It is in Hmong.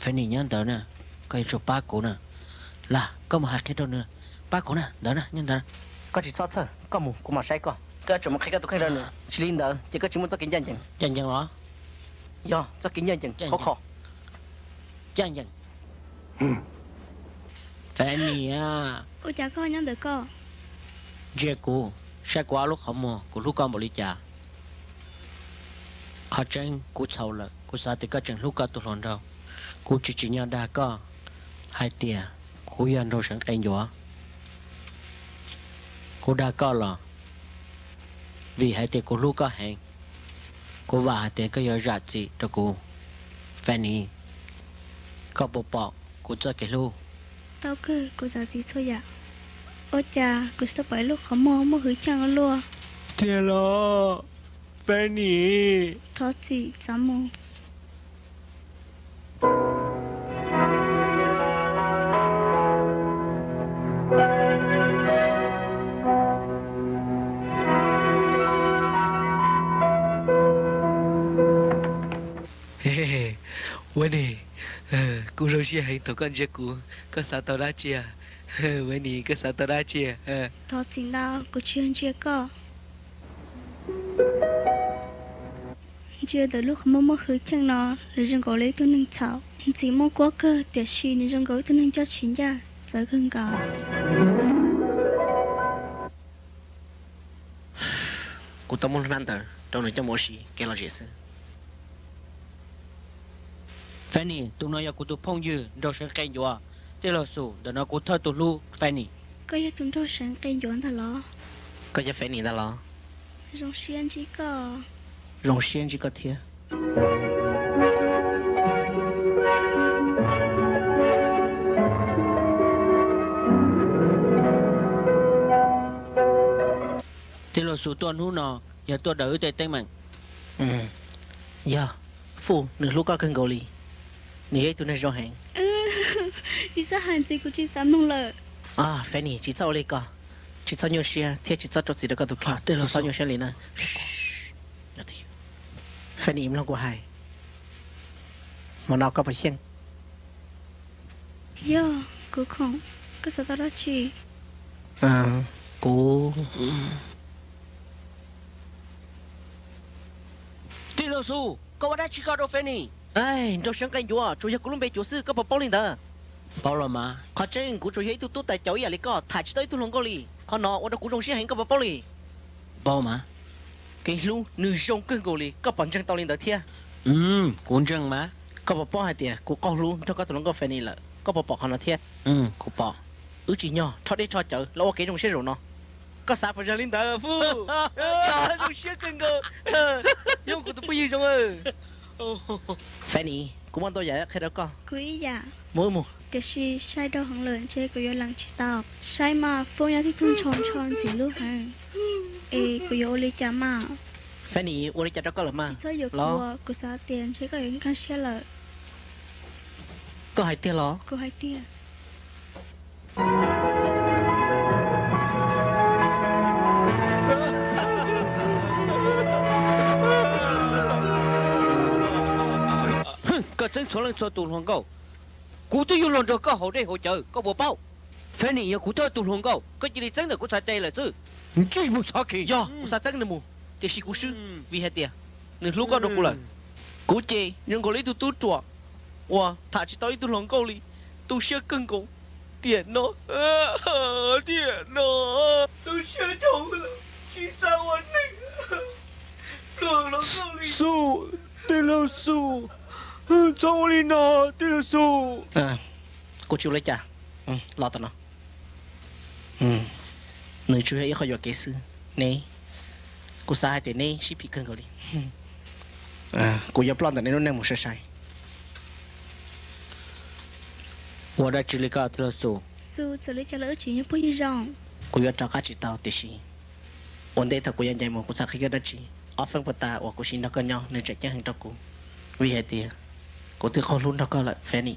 Fanny nyob ntawd na, koj yuav tsum pab kuv na. Lam, koj mus hais qhia rau nws, pab kuv na, ntawd na, nyob ntawd. Koj tsis txhob txhawj, koj mus kuv mam saib koj. Koj yuav tsum mus qhia koj tus kheej rau nws, tsis li ntawd ces koj tsis muaj txoj kev ncaj ncees. Ncaj ncees los? Yog txoj kev ncaj ncees, khov kho. Ncaj ncees. Fanny a. Ua cas koj nyob ntawm koj? Ntsia kuv, saib kuv ob lub qhov muag, kuv hlub koj npaum li cas. Qhov tseeb kuv txhaum lawm, kuv xav tias koj tseem hlub koj tus hluas nraug. Kuv tsis tsim nyog dag koj hais tias kuv yog nraug seev qe ncuav. Kuv dag koj los vim hais tias kuv hlub koj heev. Kuv vam hais tias koj yuav zam txim rau kuv, Fanny. Koj puas pom kuv txoj kev hlub? Tau kawg, kuv zam txim txhua yam. Ua cas kuv tsis tau pom ib lub qhov muag muaj hwj chim ua luaj? Tiag los, Fanny? Thov txim, txav mus. Fanny, kuv zoo siab heev thaum koj ntsia kuv, koj xav tau dab tsi? Fanny, koj xav tau dab tsi? Thov txim ntau, kuv tsis yog ntsia koj. Ntsia ntawm lub qhov muag muaj hwj chim no, nws zoo nkaus li ib tug neeg txhaum, ntxim muaj kuab kawg, tiam sis nws zoo nkaus ib tug neeg coj tsis ncaj, txawv kawg nkaus. Kuv tau muab lub hnab ntawd rau nws coj mus ua si kev lom zem xwb. Fanny, tus no yog kuv tus phooj ywg nraug seev qe ncuav, tij laug Xus, ntawm no kuv thawj tus hlub Fanny. Koj yog tus nraug seev qe ncuav ntag los? Koj yog Fanny ntag los? Zoo siab ntsib koj. Zoo siab ntsib koj thiab. Tij laug Xus tuaj hnub no yog tuaj daws wb tej teeb meem. Yog, Fuj, nws hlub koj kawg nkaus li. Nws yog ib tug neeg zoo heev. Tsis txhob hais ntxiv, kuv tsis xav mloog lawm. Fanny, tsis txhob ua li ko. Tsis txhob nyuaj siab thiab tsis txhob rau txim rau koj tus kheej. Tsis txhob nyuaj siab li na. Fanny, mloog kuv hais. Hmo no koj puas xyeej? Yog, kuv khoom. Koj xav tau dab tsi? Kuv... Tij laug Xus, koj ua dab tsi koj rau Fanny? Nraug seev qe ncuav, tsuas yog kuv lub npe cuav xwb, koj puas paub li ntawd? Paub los mas. Qhov tseeb kuv tsuas yog ib tug tub tais caus ib yam li koj, tham tsis tau ib tug hluas nkauj li. Qhov no ua rau kuv zoo siab heev, koj puas paub li? Paub mas. Kev hlub nws zoo kawg nkaus li, koj puas ntseeg tau li ntawd thiab? Kuv ntseeg mas. Koj puas paub hais tias kuv qaug hlub nrog koj tus hluas nkauj Fanny lawm, koj puas pom qhov no thiab? Kuv pom. Wb tsim nyog rho dej rho cawv los ua kev zoo siab zaum no. Koj xav puas yog li ntawd Fuj? Zoo siab kawg nkaus. Yog kuv tus phooj ywg zoo. Fanny, kuv muaj ntau yam qhia rau koj. Kuv ib yam. Mus wb mus. Tiam sis saib dhau heev lawm ntshe kuv yuav lees tsis tau. Saib mas Fuj yog tib tug ntshaus ntsho ntxim hlub heev, es kuv yuav ua li cas mas? Fanny, ua li cas rau koj lawm mas? Tsis txhob yuam kuv, kuv xav tias ntshe koj yuav nkag siab lawm. Koj hais tiag los? Kuv hais tiag. Koj txeeb txhua leej txhua tus hluas nkauj, kuv twb yuav luag nrog koj haus dej haus cawv, koj puas paub? Fanny yog kuv thawj tus hluas nkauj, koj cia li txeeb ntawm kuv txhais tes lawm xwb. Ntsij mus txhob khiav. Yog kuv xav txeeb nws mus, tiam sis kuv swb, vim hais tias nws hlub koj dua kuv lawm. Kuv ces zoo nkaus li ib tug tub ruam uas tham tsis tau ib tug hluas nkauj li, tu siab kawg nkaus. Tiam no, tiam no, tu siab dhau lawm, tsis xav ua neeg. Xus, tij laug Xus, txhob ua li no, tij laug Xus. Kuv tsis ua li cas, los tom no. Nws tsuas yog ib qho yuam kev xwb, neb, kuv xav hais tias neb sib phim kawg nkaus li. Kuv yuav ploj ntawm neb lub neej mus sai sai. Ua dab tsi li koj tij laug Xus? Xus, txawm li cas los wb tseem yog phooj ywg zoo. Kuv yuav rov qab tsis tau, tiam sis ua ntej thaum kuv yuav ncaim mus kuv xav qhia koj dab tsi. Ob feeb puag ta uas kuv siv nrog koj nyob nws tseem ceeb heev rau kuv, vim hais tias kuv twb qaug hlub nrog koj lawm Fanny.